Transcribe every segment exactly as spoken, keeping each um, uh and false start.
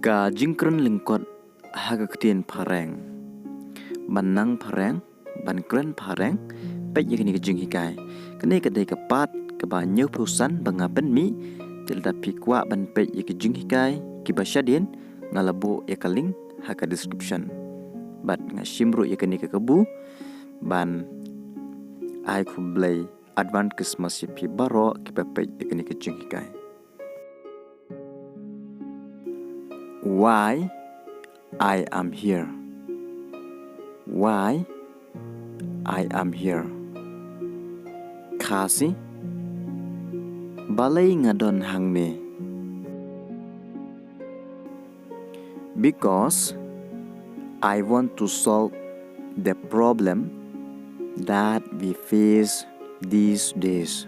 Ka jingkren lyngkot ha ka ktien phareng. Ban nang phareng, ban kren phareng, peit ïa kane ka jinghikai. Kane ka dei ka part kaba hynñiewphew san ba nga pynmih, te lada phi kwah ban peit ïa ka jinghikai kiba shadien, nga la buh ïa ka link ha ka description. Bad nga shim ruh ïa kane ka kabu ban ai khublei advance Christmas ïa phi baroh kiba peit ïa kane ka jinghikai. Why I am here. Why I am here. Khasi, balei nga don hangne. Because I want to solve the problem that we face these days.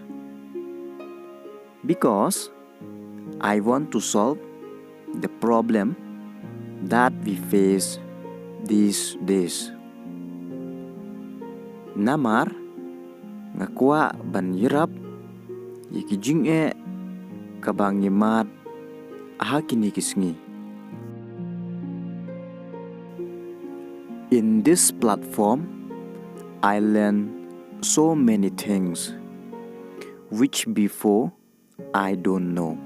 Because I want to solve the problem that we face these days. Namar nga kwah ban ïarap ïa ki jingeh kaba ngi mad ha kine ki sngi. In this platform, I learn so many things which before I don't know.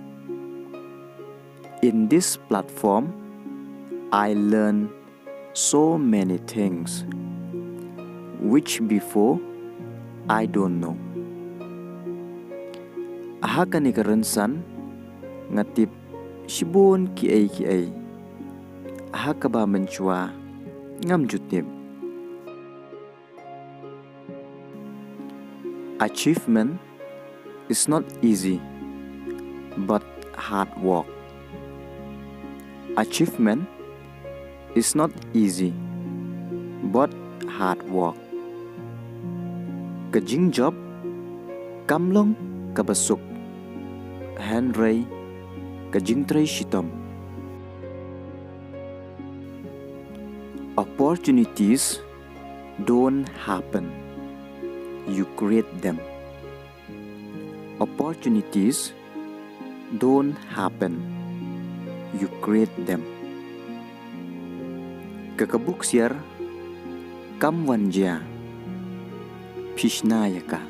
In this platform, I learn so many things which before I don't know. Ha kane ka rynsan nga tip shibun kiei kiei ha kaba mynshuwa ngam ju tip. Achievement is not easy, but hard work. Achievement is not easy, but hard work. Ka jingjop kam long kaba suk, hynrei ka jingtrei shitom. Opportunities don't happen, you create them. Opportunities don't happen, you create them. Ka kabu ksiar kam wan jia, phi shna ïa ka.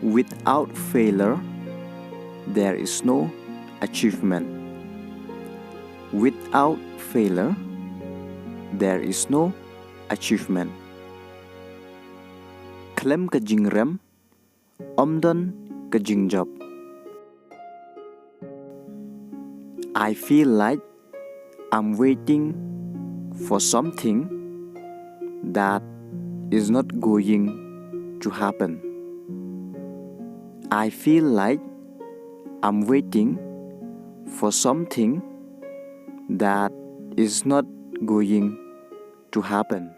Without failure, there is no achievement. Without failure, there is no achievement. Khlem ka jingrem, ym don ka jingjop. I feel like I'm waiting for something that is not going to happen. I feel like I'm waiting for something that is not going to happen.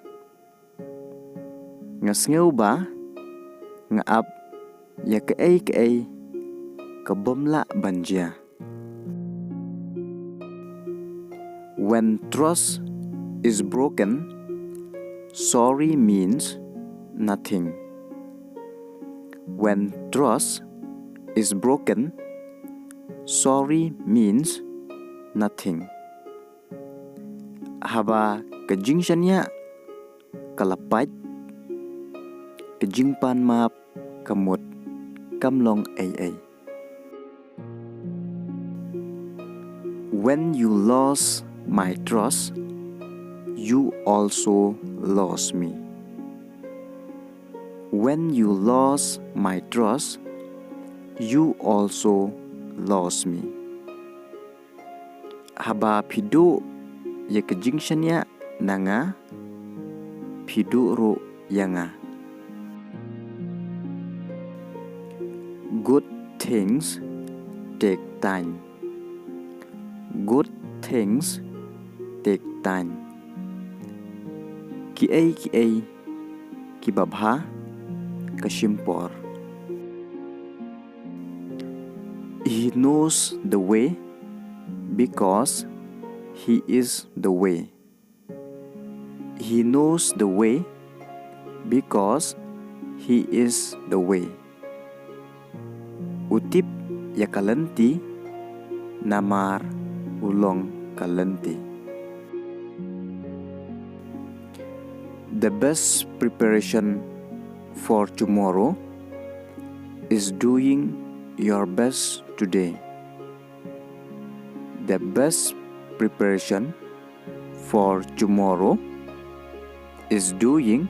Nga sngew ba nga ap ïa kaei kaei ka bym lah ban jia. When trust is broken, sorry means nothing. When trust is broken, sorry means nothing. Haba ka jingshaniah ka la pait, ka jingpan map ka mut kam long ei ei. When you lost my trust, you also lost me. When you lost my trust, you also lost me. Haba phi duh ïa ka jingshaniah na nga, phi duh ruh ïa nga. Good things take time. Good things take time. Kiei kiei kiba bha ka shim por. He knows the way because he is the way. He knows the way because he is the way. U tip ïa ka lynti namar u long ka lynti. The best preparation for tomorrow is doing your best today. The best preparation for tomorrow is doing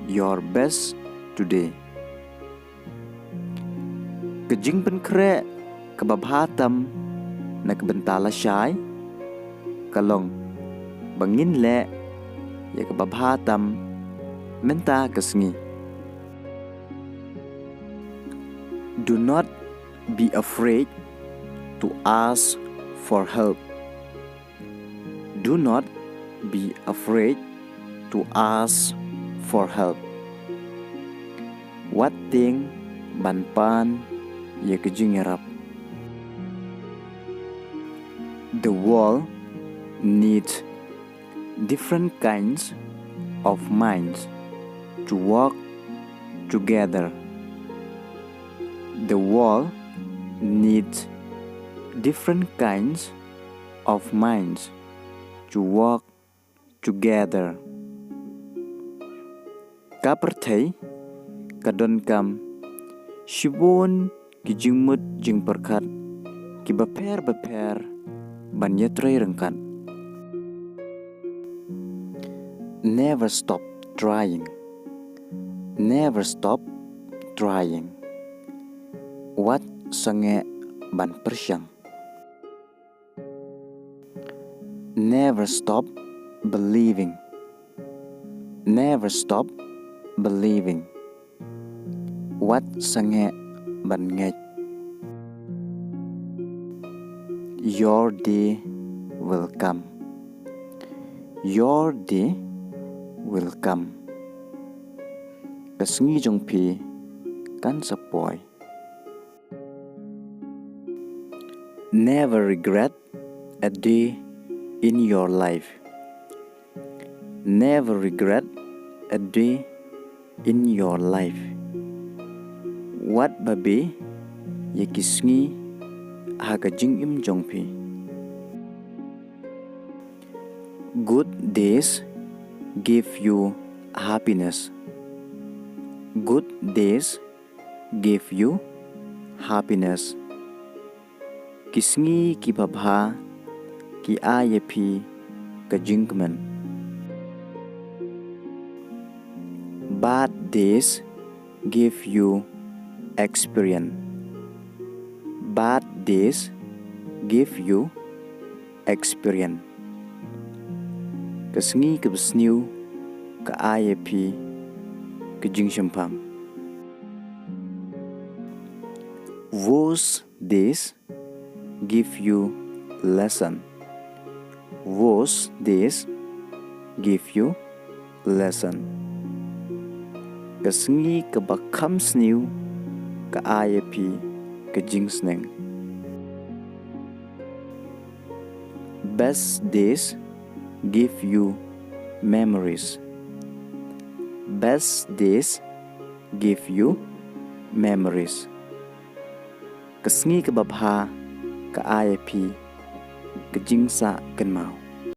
your best today. Ka jingpynkhreh kaba bha tam na ka bynta lashai ka long ba ngin leh ïa kaba bha tam mynta ka sngi. Do not be afraid to ask for help. Do not be afraid to ask for help. Wat tieng ban pan ïa ka jingïarap. The world needs different kinds of minds to work together. The world needs different kinds of minds to work together. Ka pyrthei ka donkam shibun ki jingmut jingpyrkhat kiba pher ba pher ban ïatrei ryngkat. Never stop trying. Never stop trying. Wat sangeh ban pyrshang. Never stop believing. Never stop believing. Wat sangeh ban ngeit. Your day will come. Your day will come. Ka sngi jong phi kan sa poi. Never regret a day in your life. Never regret a day in your life. Wat babe ïa ki sngi ha ka jingim jong phi. Good days give you happiness. Good days give you happiness. Ki sngi kiba bha ki ai ïa phi ka jingkmen. Bad days give you experience. Bad days give you experience. Ka sngi kaba sniew ka ai ïa phi ka jingshemphang. Worse days give you lesson. Worse days give you lesson. Ka sngi kaba kham sniew ka ai ïa phi ka jingsneng. Best days give you memories. Best days give you memories. Ka sngi kaba bha ka ai ïa phi ka jingsah kynmaw.